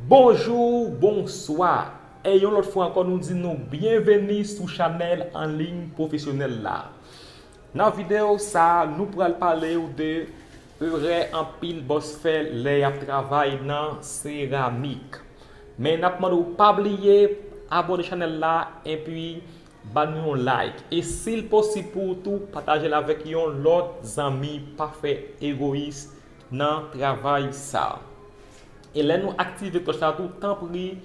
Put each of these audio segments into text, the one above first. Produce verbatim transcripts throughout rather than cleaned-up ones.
Bonjou, bonswa, e yon lòt fwa ankò nou di nou byenveni sou chanèl an liy pwofesyonèl la. Nan videyo sa a, nou pral pale w de erè anpil bòs fè lè y ap travay nan seramik. Men n ap mande w pa bliye abòne chanèl la epi ba nou yon like. E si l posib pou ou tou, pataje l avèk yon lòt zanmi. Pa fè egoyis nan travay sa. E lè nou aktive klòch la tou, tanpri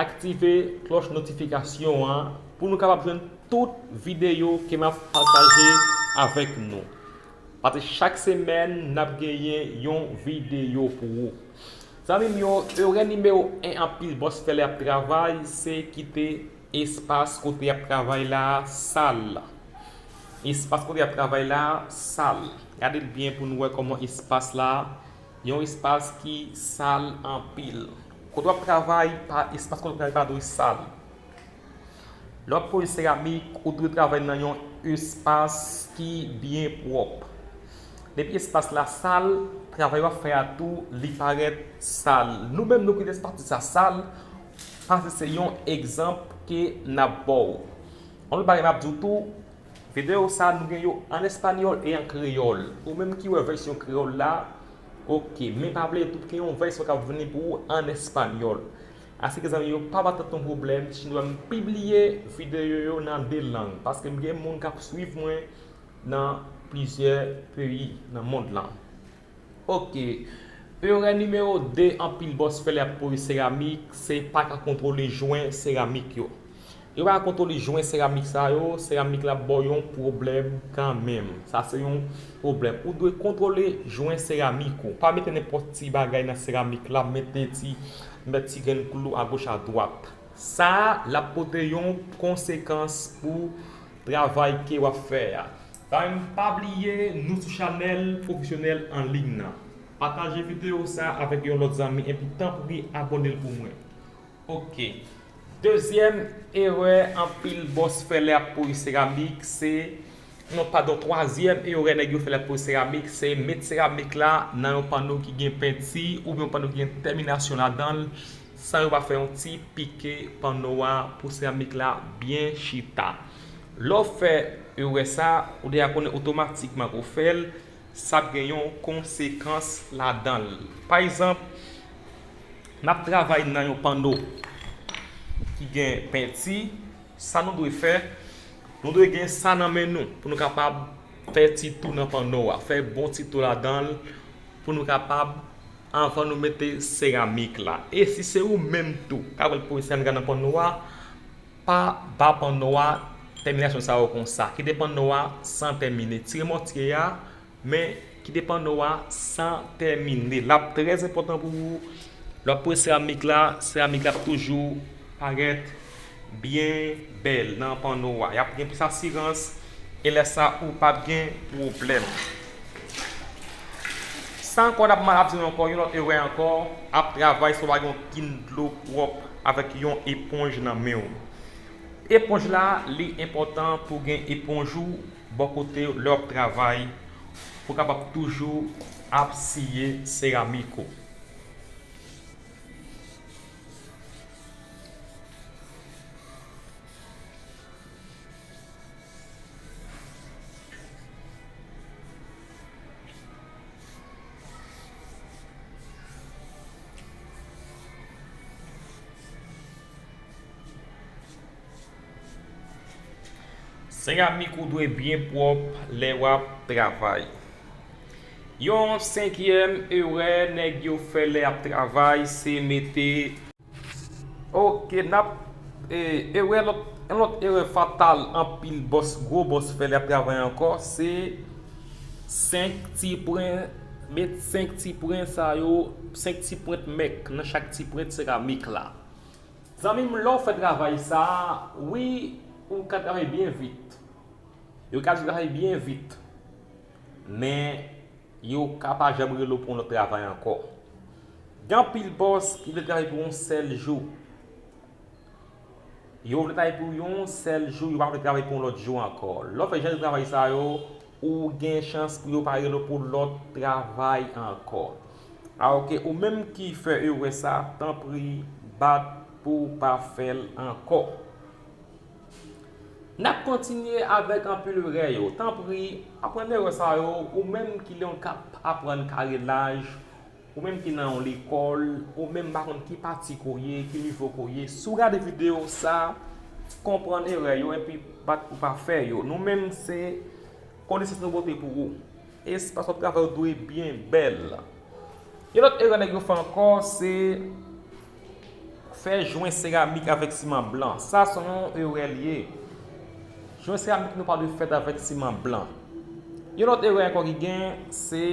aktive klòch notifikasyon an pou nou kapab jwenn tout videyo ke m ap pataje avèk nou. Paske chak semèn, n ap genyen yon videyo pou ou. Zanmi m yo, erè nimewo en anpil bòs fè lè y ap travay, se kite espas kote y ap travay la sal. Espas kote y ap travay la sal. Gade l byen pou nou wè kòman espas la, yon espas ki sal anpil. Kote w ap travay, pa, espas kote w ap travay pa dwe sal. Lè w ap poze seramik, ou dwe travay nan yon espas ki byen pwòp. Depi espas la sal, travay w ap fè a tou, li parèt sal. Nou menm, nou kite espas sa sal, paske se yon egzanp ke n ap ba w. Yon lòt bagay m ap di w tou, videyo sa a, nou gen yo an espanyòl e an kreyòl. Ou menm ki wè vèsyon kreyòl la, oke, men pa bliye tou gen yon vèsyon k ap vini pou ou an espanyòl. Asike zanmi yo, pa ba tèt nou pwoblèm si nou wè m pibliye videyo yo nan de lang, paske m gen moun k ap swiv mwen nan plizyè peyi nan mond lan. Oke. Erè nimewo de anpil bòs fè lè y ap poze seramik, se pa ka kontwole jwen seramik yo. Yo pa ka kontwole jwen seramik sa yo, seramik la ap ba w yon pwoblèm kanmenm. Sa se yon pwoblèm. Ou dwe kontwole jwen seramik ou. Pa mete nenpòt ti bagay nan seramik la, mete ti, mete ti grenn klou agoch adwat. Sa a, l ap pote yon konsekans pou travay ke w ap fè a. Zanmi m, pa bliye, nou sou chanèl pwofesyonèl an liy nan. Pataje videyo sa a avèk yon lòt zanmi epi tanpri abòne l pou mwen. Oke. Dezyèm erè anpil bòs fè lè y ap poze seramik, se, non, padon, twazyèm erè nèg yo fè lè y ap poze seramik, se met seramik la nan yon panno ki gen penti oubyen yon panno ki gen tèminasyon ladan l, san yo pa fè yon ti pike panno a pou seramik la byen chita. Lè w fè erè sa, ou deja konnen otomatikman ke w fè l, sa ap gen yon konsekans ladan l. Pa egzanp, n ap travay nan yon panno ki gen penti, sa nou dwe fè, nou dwe gen sa nan men nou pou nou kapab fè ti tou nan panno a, fè bon ti tou ladan l pou nou kapab, anvan nou mete seramik la. E si se ou menm tou k ap al poze seramik la nan panno a, pa ba panno a tèminasyon sa yo konsa. Kite panno a san tèmine. Tire mòtye a, men kite panno a san tèmine. L ap trè enpòtan pou ou. Lè w ap poze seramik la, seramik la ap toujou parèt byen bèl nan panno a. Y ap gen plis asirans e lè sa ou p ap gen pwoblèm. Sa ankò n ap mal ap di nou ankò, yon lòt erè ankò, ap travay san w pa gen yon kin dlo pwòp avèk yon eponj nan men w. Eponj la, li enpòtan pou w gen eponj ou bò kote w lè w ap travay, pou w kapab toujou ap siye seramik ou. Seramik ou dwe byen pwòp lè w ap travay. Yon senkyèm erè nèg yo fè lè y ap travay, se mete Ok, n ap, e, erè lòt, yon lòt erè fatal anpil bòs, gwo bòs fè lè y ap travay ankò, se senk ti pwen, met senk ti pwen sa yo, senk ti pwent mèk nan chak ti pwent seramik la. Zanmi m, lè w fè travay sa a, wi, ou ka travay byen vit. Yo ka travay byen vit. Men, yo ka pa janm rele w pou yon lòt travay ankò. Gen anpil bòs ki vle travay pou yon sèl jou. Yo vle travay pou yon sèl jou, yo pa vle travay pou yon lòt jou ankò. Lè w fè jan de travay sa yo, ou gen chans pou yo pa rele w pou lòt travay ankò. Ah, ok, ou menm ki fè erè sa, tanpri, bat pou w pa fè l ankò. N ap kontinye avèk anpil erè yo. Tanpri, aprann erè sa yo, ou menm ki nan yon k ap aprann karelaj, ou menm ki nan yon lekòl, ou menm m pa konn ki pati ke w ye, ki nivo ke w ye. Si w gade videyo sa, konprann erè yo, epi bat pou w pa fè yo. Nou menm se konesans nou pote pou ou. Espas w ap travay ou dwe byen bèl. Yon lòt erè nèg yo fè ankò, se fè jwen seramik avèk siman blan. Sa se yon erè l ye. Jwen seramik nou pa dwe fèt avèk siman blan. Yon lòt erè ankò ki gen, se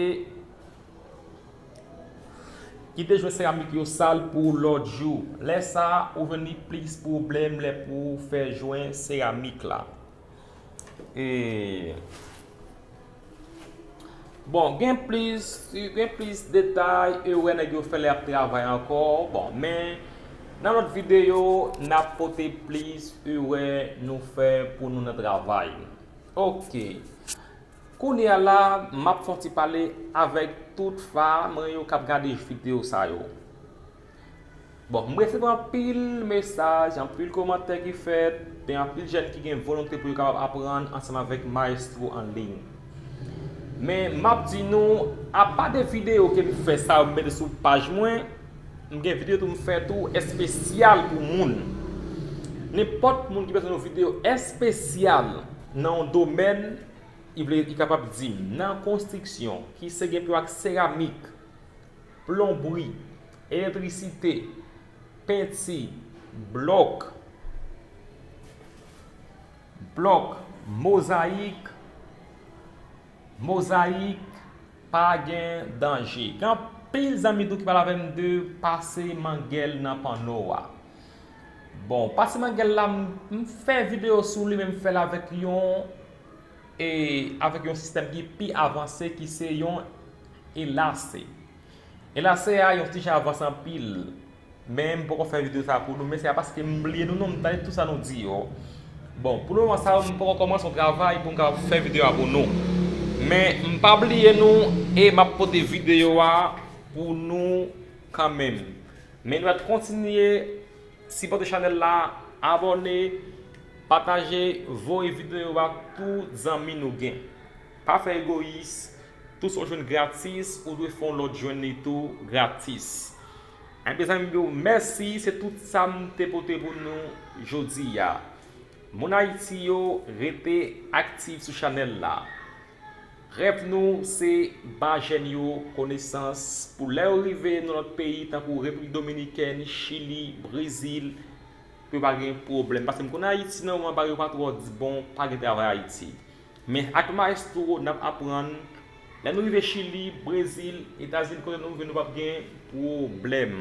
kite jwen seramik yo sal pou lòt jou. Lè sa a, ou jwenn li plis pwoblèm lè pou w fè jwen seramik la. E, bon, gen plis, gen plis detay, erè nèg yo fè lè y ap travay ankò. Bon, men nan lòt videyo, n ap pote plis erè nou fè pou nou nan travay. Ok. Kounye a la, m ap fè yon ti pale avèk tout fa mwen yo k ap gade videyo sa yo. Bon, m resevwa anpil mesaj, anpil kòmantè ki fèt, gen anpil jèn ki gen volonte pou yo kapab aprann ansanm avèk Maestro an liy. Men, m ap di nou, apa de videyo ke m fè sa yo, m mete sou paj mwen, m gen videyo tou m fè tou espesyal pou moun. Nenpòt moun ki bezwen yon videyo espesyal nan yon domèn, li vle, li kapab di m, nan konstriksyon, ki se gen pou wè ak seramik, plonbri, elektrisite, penti, blòk, blòk, mozayik, mozayik, pa gen danje. Gen anpil zanmi tou ki pale avè m de pase mangèl nan panno a. Bon, pase mangèl la, m, m fè videyo sou li, men m fè l avèk yon, e, avèk yon sistèm ki pi avanse, ki se yon elase. Elase a yon ti jan avanse anpil, men m poko fè videyo sa pou nou, men se a paske m bliye nou non, m tande tout sa nou di yo. Bon, pou le moman sa, m poko kòmanse yon travay pou m ka fè videyo a pou nou. Men m pa bliye nou e m ap pote videyo a pou nou kanmenm. Men nou ap kontinye sipòte chanèl la, abòne, pataje, voye videyo a tout zanmi nou gen. Pa fè egoyis, tout sa w jwenn gratis, ou dwe fè yon lòt jwenn li tou gratis. Enben zanmi yo, mèsi, se tout sa m te pote pou nou jodi a. Moun Ayiti yo, rete aktif sou chanèl la. Rèv nou se ba jèn yo konesans pou lè yo rive nan lòt peyi tankou Repiblik Dominikèn, Chili, Brezil, pou yo pa gen pwoblèm. Paske m konnen Ayiti nan moman pa yo pa twò di bon, pa gen travay Ayiti. Men ak Maestro n ap aprann, lè nou rive Chili, Brezil, Etazini, kote nou rive nou p ap gen pwoblèm.